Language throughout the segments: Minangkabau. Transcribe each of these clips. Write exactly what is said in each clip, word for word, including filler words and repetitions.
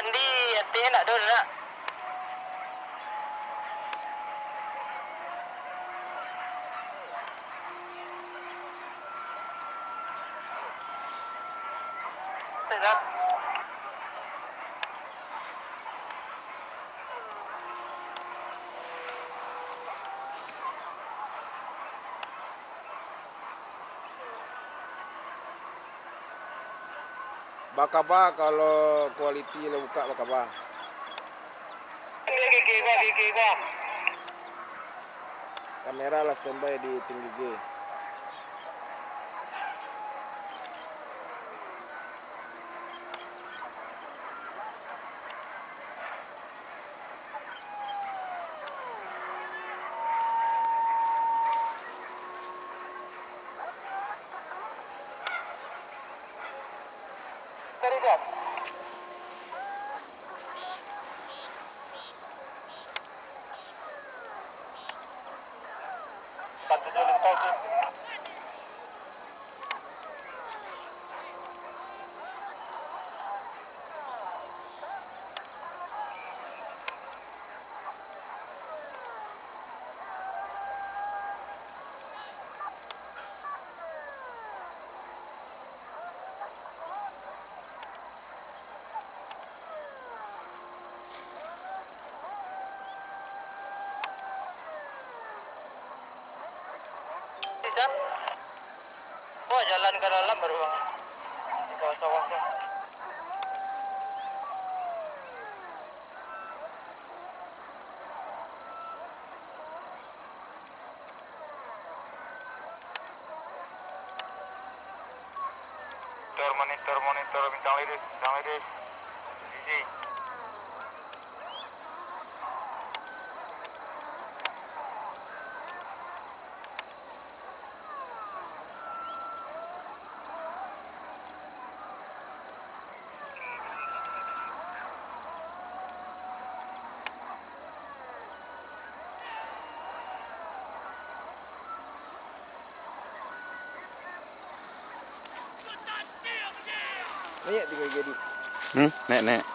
Andi, ati nak tu nak. Sedap. Bakaba, kalau kualiti lah buka, bakaba. Kamera lah standby di Tim G G. Bisa. Wah, jalan ka dalam baru, Bang. Di sawah-sawah tu. Monitor, monitor, monitor, bintang liris, bintang liris. Sisi. Naiak tigo G D. Hmm, naiak, naiak.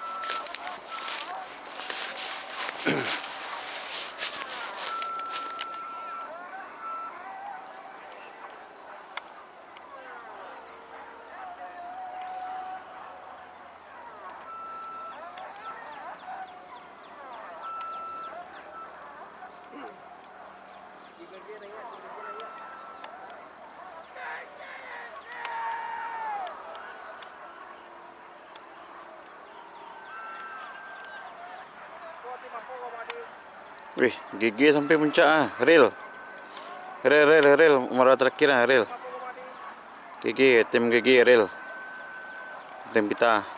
Wih, G G sampai puncak ah, Ril. Ril, Ril, Ril, muara terakhir ah, Ril. G G, tim G G, Ril. Tim kita.